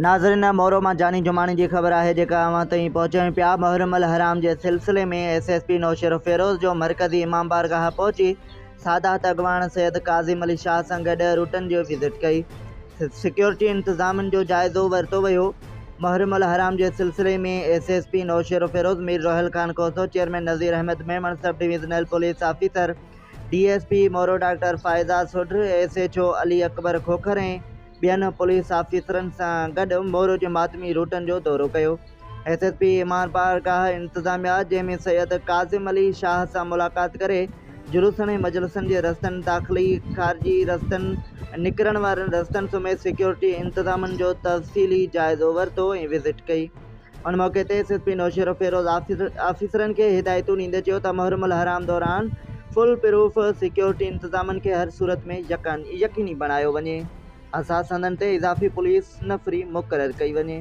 ناظرين مورو مان جاني جماڻي جي خبر آهي جيڪا اوهان تائين پهچايون پيا محرم الحرام جي سلسلي ۾ ايس ايس پي نوشهروفيروز جو مرڪزي امام بارگاهه پهچي سادات اڳواڻ سيد ڪاظم علي شاهه سان گڏ روٽن جي وزٽ ڪئي سيڪيورٽي انتظامن جو جائزو ورتو ويو محرم الحرام جي سلسلي ۾ S S P Naushahro Feroze Mir Rohal Khan Khoso chairman Nazir Ahmed Memon sub divisional police officer D S P Moro doctor Faiza Sodhar, S H O Ali Akbar Khokhar ۽ ٻين police آفيسرن سان گڏ مورو جي ماتمي روٽن جو دورو ڪيو. S S P امام بارگاهه انتظاميا جنهن ۾ سيد ڪاظم علي شاهه سان ملاقات ڪري جلوسن ۽ مجلسن جي رستن، داخلي خارجي رستن، نڪرڻ وارن رستن سميت سيڪيورٽي انتظامن جو تفصيلي جائزو ورتو ۽ وزٽ ڪئي. ان موقعي تي ايس ايس پي نوشهروفيروز آفيسرن کي هدايتون ڏيندي چيو ته محرم الحرام دوران فول پروف سيڪيورٽي انتظامن کي هر صورت ۾ يقيني بڻايو وڃي، حساس هنڌن تي اضافي پوليس نفري مقرر ڪئي وڃي.